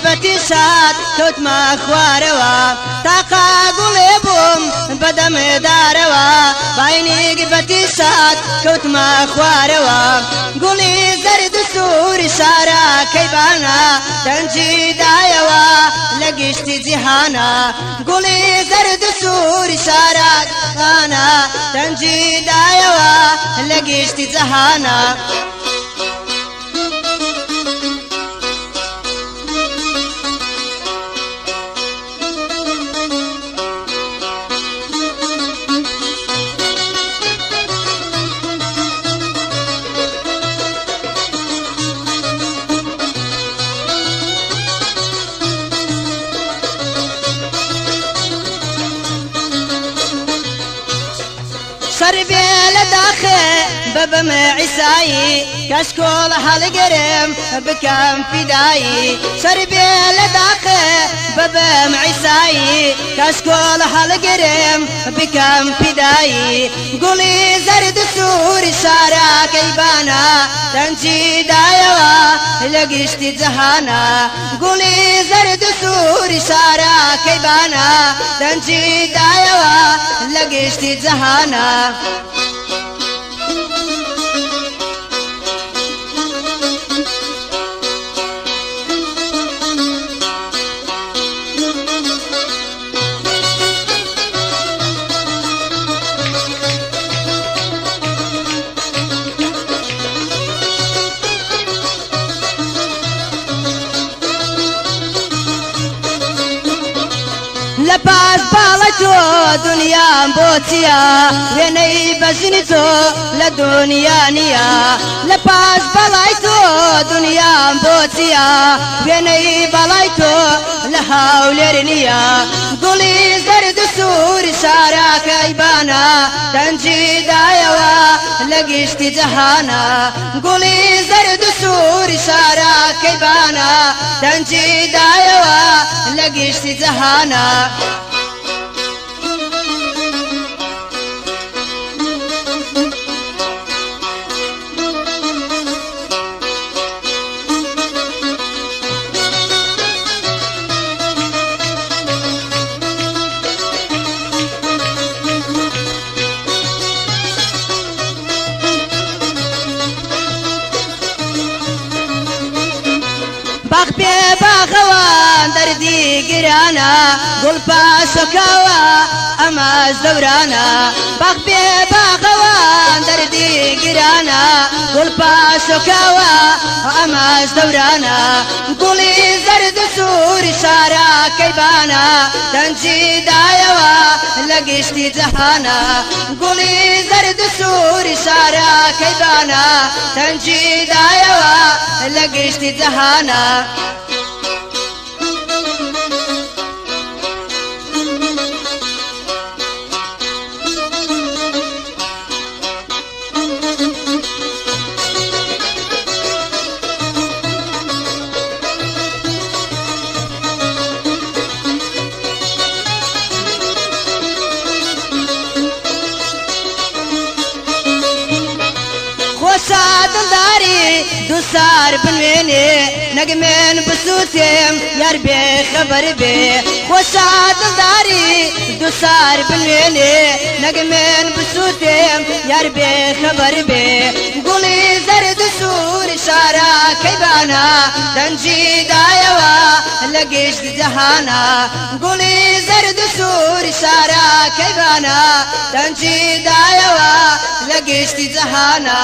بە تیشات کەوتمە خوارەوە، تاقا گوڵێ بووم بەدەم دارەوە. باینیگ بە تیشات کەوتمە خوارەوە، گوڵی زەرد سووری شارەکەی بانە دەنجی دایەوە لە گشتی جیهانە. گوڵی زەرد سووری شارەکانە دەنجی دایەوە لە گشتی جیهانە. شەربێ لە داخێ ببم عیسایی، کەشکۆڵ هەڵگرم بکەم فیدایی. شەربێ لە داخێ ببم عیسایی، کەشکۆڵ هەڵگرم بکەم فیدایی. گوڵی زەرد سووری شارەکەی بانە دەنجی دایەوە لە گشتی جەهانە. گوڵی زەرد سووری شارەکەی بانە دەنجی دایەوە لە گشتی جەهانە. لە پاش باڵە تۆ دنیام بۆ چییە، وێنەی بەژنی تۆ لە دنیا نییە. لە پاش بەڵای تۆ دنیام بۆ چییە، وێنەی بەڵای تۆ لە هەولێر نییە. گوڵی زەرد سووری شارەکەی بانە دەنجی دایەوە لە گشتی جەهانە. گوڵی زەرد سووری شارەکەی بانە دەنجی دایەوە لە گشتی جەهانە. باخ بێ باخەوان دەردی گرانە، گوڵ پاشەکەوە ئەمەش دەورانە. باخ بێ باخەوان دەردی گرانە، گوڵ پاشەکەوە ئەمەش دەورانە. گوڵی زەرد سووری شارەکەی بانە دەنجی دایەوە لە گشتی جەهانە. گوڵی زەرد سووری شارەکەی بانە دەنجی دایەوە لە گشتی جەهانە. خۆشە دڵداری دووسار بنوێنێ، نەگمێن بسووتێم یار بێ خەبەر بێ. خۆشە دڵداری دووسار بنوێنێ، نەگمێن بسووتێم یار بێ خەبەر بێ. گوڵی زەرد سووری شارەکەی بانە دەنجی دایەوە لە گشت جەهانە. گوڵی زەرد سووری شارەکەی بانە دەنجی دایەوە لە گشتی جەهانە.